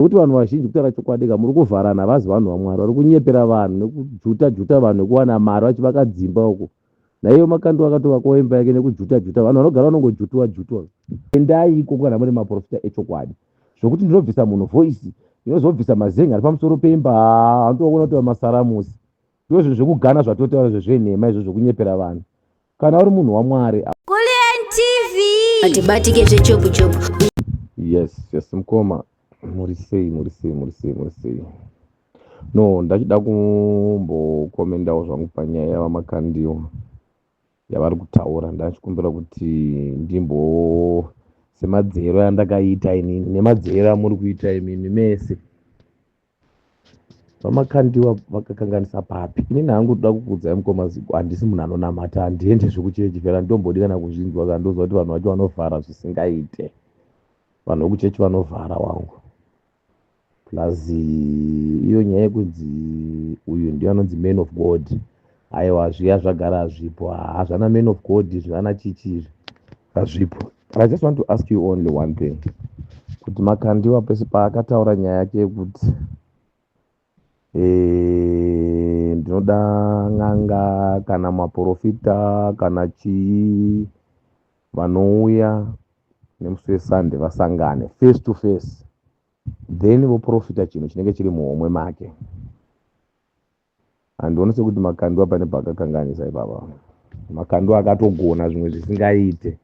Nekuti vanhu vazhinji, kutaura chokwadi ka, muri kuvharana, havazi vanhu vaMwari. Vari kunyepera vanhu nekujuta juta vanhu nekuwana mari vachivaka dzimba uko. Naiyo Makandiwa akatovakawo imba yake nekujuta juta vanhu. Vanogara vanongojutwa jutwa. Endai ikoko kana muri maprofita echokwadi. Zvokuti ndinobvisa munhu voice, ndinozobvisa mazenga ari pamusoro pemba, handoona kuti masaramusi. Ndizvo zvinhu zvekugana zvatotaura zvezvenhema izvo, zvekunyepera vanhu. Kana uri munhu waMwari. Kulliant TV. Atibatike zvechopu chopu. Yes, mukoma, muri sei, muri sei, muri sei, muri sei? No, ndachida kumbokomendawo zvangu panyaya yavaMakandiwa yavari kutaura. Ndachikumbira kuti ndimbo semadzero andakaita inini nemadzero amuri kuita imimi mese. VaMakandiwa vakakanganisa papi? Inini hangu toda kukuudzai, mukoma Zigo, handisi munhu anonamata, handiende zvekuchechi vhera, ndombodi kana kuzvinzwa. Kana ndozwa kuti vanhu vacho vanovhara zvisingaite, vanhu vekuchechi vanovhara wangu. Plus iyo nyaya yekunzi uyu ndiyo anonzi man of God, aiwa, zviya zvagara hazvipo. Hazvana man of God, zvana chichi izvi hazvipo. I just want to ask you only one thing, kuti Makandiwa pese paakataura nyaya yake yekuti ndinoda n'anga kana maprofita kana chii vanouya nemusi weSunday, vasangane face to face, then voprofita chinhu chinenge chiri muhomwe make, handioni sekuti Makandiwa pane paakakanganisa ipapa. Makandiwa akatogona zvimwe zvisingaite.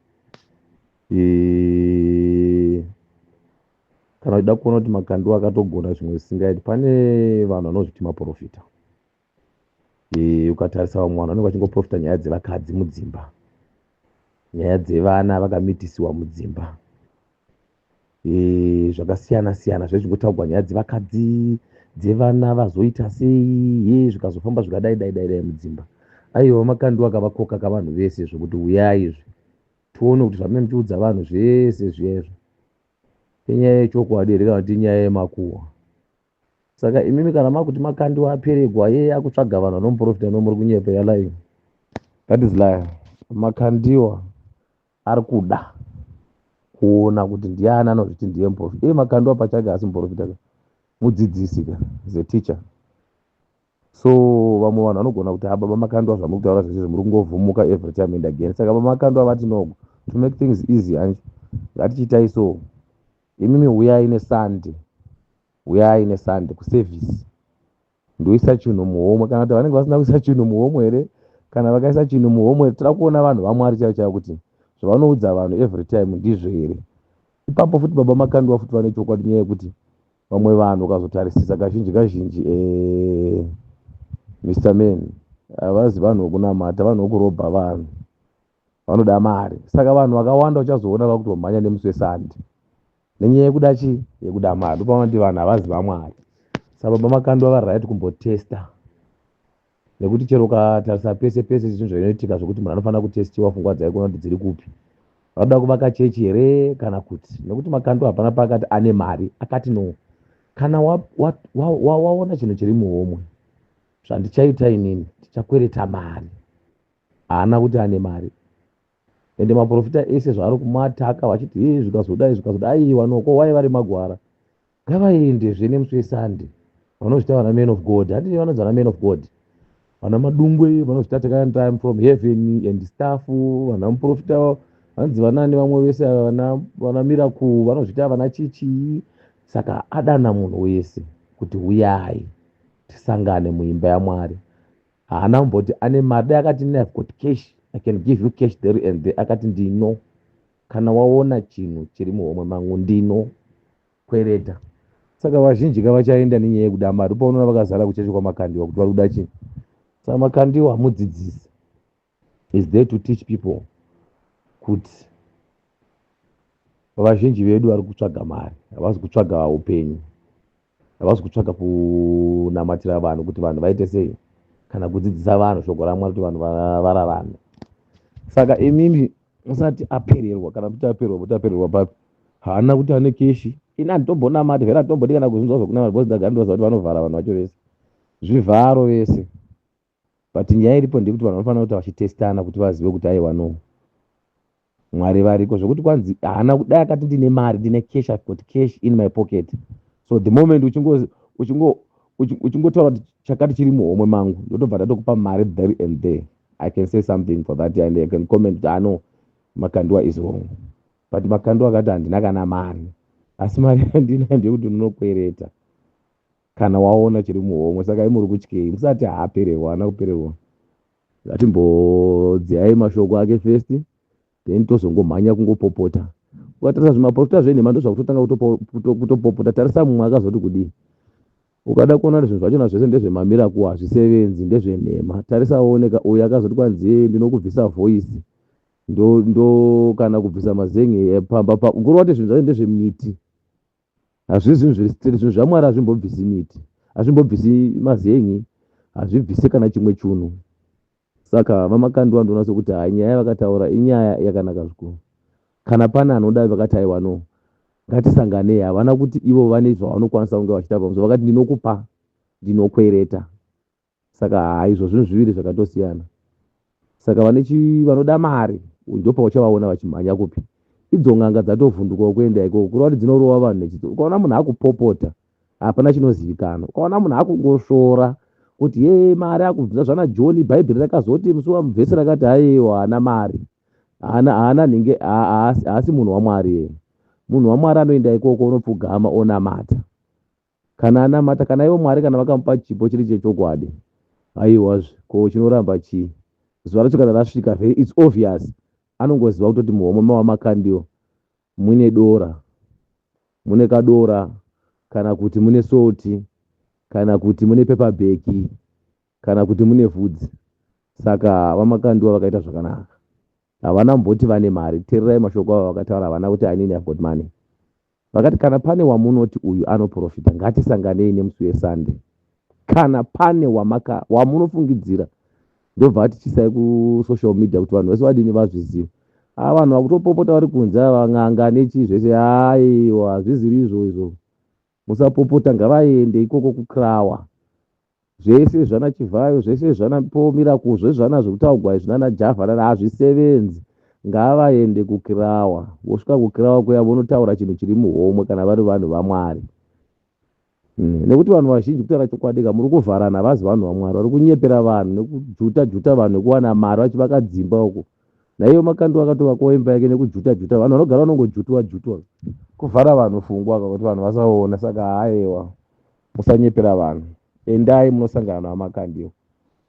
Kana uchida kuona kuti Makandiwa akatogona zvimwe zvisingaiti, pane vanhu vanozviti maprofita. Ukatarisa vamwe vanhu vanenge vachingoprofita nyaya dzevakadzi mudzimba, nyaya dzevana vakamitisiwa mudzimba, zvakasiyana siyana zvezvingotaurwa, nyaya dzevakadzi, dzevana vazoita sei ye zvikazofamba zvikadai dai dai dai mudzimba. Aiwa, Makandiwa akavakoka kavanhu vese zvokuti uyai izvi tione kuti zvamunenge muchiudza vanhu zvese zviyezvo inyaya yechokwadi here kana kuti inyaya yemakuhwa. Saka imimi kana makuti Makandiwa aperegwa yeye akutsvaga vanhu vanomuprofita, no, muri kunyepa. You're lying, that is lie. Makandiwa ari kuda kuona kuti ndiani anozviti ndiye muprofita. Iye Makandiwa pachake asi muprofita ka, mudzidzisi ka, is a teacher. So vamwe vanhu vanogona kuti, "Ha, baba Makandiwa, zvamuri kutaura zvese muri kungovhumuka every time and again." Saka baba Makandiwa vati, "No, to make things easy, hanji ngatichiitai so. Imimi uyai neSunday, uyai neSunday kuservice, ndoisa chinhu muhomwe." Kana kuti vanenge vasina kuisa chinhu muhomwe here? Kana vakaisa chinhu muhomwe, toda kuona vanhu vaMwari chaivo chaivo kuti zvavanoudza vanhu every time ndizvo here. Ipapo futi baba Makandiwa futi vane chokwadi, nyaya yekuti vamwe vanhu ukazotarisisa kazhinji kazhinji, Mr Man, havazi vanhu vokunamata, vanhu vokurobha vanhu, vanoda mari. Saka vanhu vakawanda uchazoona vakutomhanya nemusi weSunday nenyaya yekuda chii? Yekuda mari. Ndopaona kuti vanhu havazi vaMwari. Saka baba Makandiwa vari right kumbotesta, nekuti chero ukatarisa pese pese zvinhu zvinoitika zvokuti munhu anofanira kutestiwa pfungwa dzake kuona kuti dziri kupi. Vanoda kuvaka chechi here kana kuti? Nekuti Makandiwa hapana paakati ane mari. Akati, "No, kana waona wa, wa, wa, wa chinhu chiri muhomwe, zvandichaita inini, ndichakwereta mari." Haana kuti ane mari. Ende maprofita ese zvaari kumataka vachiti e zvikazodai zvikazodai, aiwa, noko wai vari magwara. Ngavaendezve nemusi weSunday, vanozvita vana man of God, handii? Vanonzi vana man of God, vana Madungwe vanozvita time from heaven and stuff, vana muprofita vanzi vanani, vamwe vese vana miracle vanozvita vana chichii. Saka adana munhu wese kuti uyai tisangane muimba yaMwari. Haana kumboti ane mari. Dai akati, "I've got cash, I can give you cash there and there." Akati, "Ndino, kana waona chinhu chiri muhomwe mangu, ndino kwereta." Saka vazhinji kavachaenda nenyaya yekuda mari. Upaunoona vakazara kuchechi kwaMakandiwa kuti vari kuda chii. Saka Makandiwa mudzidzisi, is there to teach people kuti vazhinji vedu vari kutsvaga mari, havasi kutsvaga upenyu, havasi kutsvaga kunamatira vanhu kuti vanhu vaite sei, kana kudzidzisa vanhu shoko raMwari kuti vanhu vararame. Saka imimi musati apererwa. Kana kuti apererwa, kuti apererwa papi? Haana kuti ane cash. Ini handitombonamati vhera, handitombodi kana kuzvinzwa zvokunamata, because ndagara ndoziva kuti vanovhara vanhu vacho vese, zvivharo vese. But nyaya iripo ndeyekuti vanhu vanofanira kuti vachitestana kuti vazive kuti aiwa, no, Mwari variko. Zvokuti kwanzi haana, dai akati, "Ndine mari, ndine cash, I've got cash in my pocket," So the moment uchingotaura kuti chakati chiri muhomwe mangu, ndotobva ndatokupa mari there and there. I can say something for that and I can comment, "Ano, Makandiwa is wrong." But Makandiwa akati handina kana mari, asi mari yandina ndeyekuti ndinokwereta kana waona chiri muhomwe. Saka imuri kutyei? Musati haapererwa, haana kupererwa. Ngatimbodziyai mashoko ake first, then tozongomhanya kungopopota. Ukatarisa zvimaprofita zvenhema, ndozvakutotanga kutopopota. Tarisa mumwe akazoti kudii. Ukada kuona kuti zvinhu zvachona zvese ndezvemamiracle, hazvisevenzi, ndezvenhema. Tarisa uoneka uyu akazoti kwanzi ndinokubvisa voice, ndo kana kubvisa mazenge pamba pa kureva kuti zvinhu zvacho ndezvemiti. Hazvisi zvinhu zviri straight. Zvinhu zvaMwari hazvimbobvisi miti, hazvimbobvisi mazengi, hazvibvisi kana chimwe chunhu. Saka VaMakandiwa, ndoona sekuti hai, nyaya yavakataura inyaya yakanaka zvikuru. Kana pane anoda, vakati aiwa, no, ngatisanganei. Havana kuti ivo vane zvavanokwanisa kunge vachiita pamusoro. Vakati ndinokupa, ndinokwereta. Saka hai, izvo zvinhu zviviri zvakatosiyana. Saka vane vanoda mari ndopauchavaona vachimhanya kupi. Idzo n'anga dzatovhundukawo kuenda ikoko, kureva kuti dzinorova vanhu nechitso. Ukaona munhu akupopota, hapana chinozivikanwa. Ukaona munhu akungosvora kuti ye mari, akubvunza zvana John, Bhaibheri rakazoti musi wamuvhesi rakati, haiwa, haana mari, haana nhinge, haasi munhu waMwari. Ye munhu waMwari anoenda ikoko, unopfugama, onamata. Kana anamata, kana ivo Mwari kana vakamupa chipo chiri chechokwadi, aiwazve ko chinoramba chii? Zuva racho kana rasvika, very it's obvious, anongoziva kutoti muhomwe mawaMakandiwa mune dora, mune kadora, kana kuti mune soti, kana kuti mune paper bag, kana kuti mune vhudzi. Saka VaMakandiwa vakaita zvakanaka, havana mboti vane mari. Teererai mashoko avo vakataura. Havana kuti inini have got money. Vakati kana pane wamunoti uyu anoprofita, ngatisanganei nemusi weSunday. Kana pane wamunofungidzira, ndobva ati chisai kusocial media kuti vanhu vese vadini, vazvizive. A, vanhu vakutopopota vari kunze ava, n'anga nechii zvese, aiwa, hazviziri izvo. Izvo musapopota, ngavaende ikoko kukrawa. Zvese zvana Chivhayo, zvese zvana Pomiraku, zvese zvana zvekutaugwa izvi nana Javha nana, hazvisevenzi. Ngavaende kukirawa. Vosvika kukirawa kuya, vonotaura chinhu chiri muhomwe kana vari vanhu vaMwari. Nekuti vanhu vazhinji, kutaura chokwadi ka, muri kuvharana, havazi vanhu vaMwari. Vari kunyepera vanhu nekujuta juta vanhu nekuwana mari vachivaka dzimba uko. Naiyo Makandiwa akatovakawo imba yake nekujuta juta vanhu. Vanogara vanongojutwa jutwa, kuvhara vanhu fungwa kuti vanhu vasaona. Saka haiwa, musanyepera vanhu. Endai munosangana naVaMakandiwa,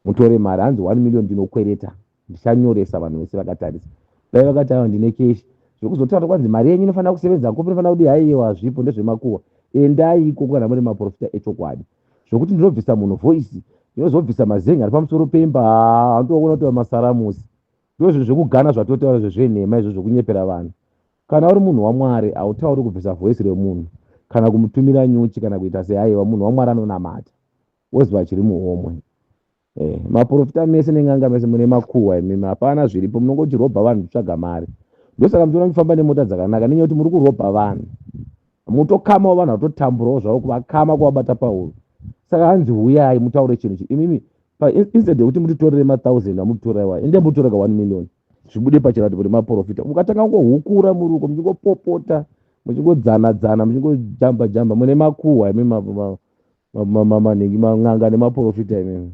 mutore mari. Hanzi 1 million ndinokwereta, ndichanyoresa vanhu vese vakatarisa. Dai vakati ava ndine cash, zvekuzotaura kwanzi mari yenyu inofanira kusevenza kupi, inofanira kudi, haiwa, hazvipo, ndezvemakuhwa. Endai ikoko kana muri maprofita echokwadi. Zvokuti ndinobvisa munhu voice, ndinozobvisa mazengi ari pamusoro pemba, handoona kuti masaramusi. Ndo zvinhu zvekugana zvatotaura zvezvenhema izvo, zvokunyepera vanhu. Kana uri munhu waMwari, hautauri kubvisa voice remunhu kana kumutumira nyuchi kana kuita seaiwa. Munhu waMwari anonamata, woziva chiri muhomwe. Maprofita mese nen'anga mese mune makuhwa imimi, hapana zviripo. Munongochirobha vanhu kutsvaga mari. Ndosaka muchiona muchifamba nemota dzakanaka, nenyaya yekuti muri kurobha vanhu. Mutokamawo vanhu vatotamburawo zvavo, kuvakama, kuvabata pahuro. Saka hanzi huyai mutaure chinhu imimi, instead yekuti mutitorere mathousand amutoraiwa, ende mutoreka 1 million, zvibude pachena kuti maprofita. Mukatanga kungohukura muri uko, muchingopopota, muchingodzana dzana, muchingojamba jamba, mune makuhwa imi, manhingi, man'anga nemaprofita imimi.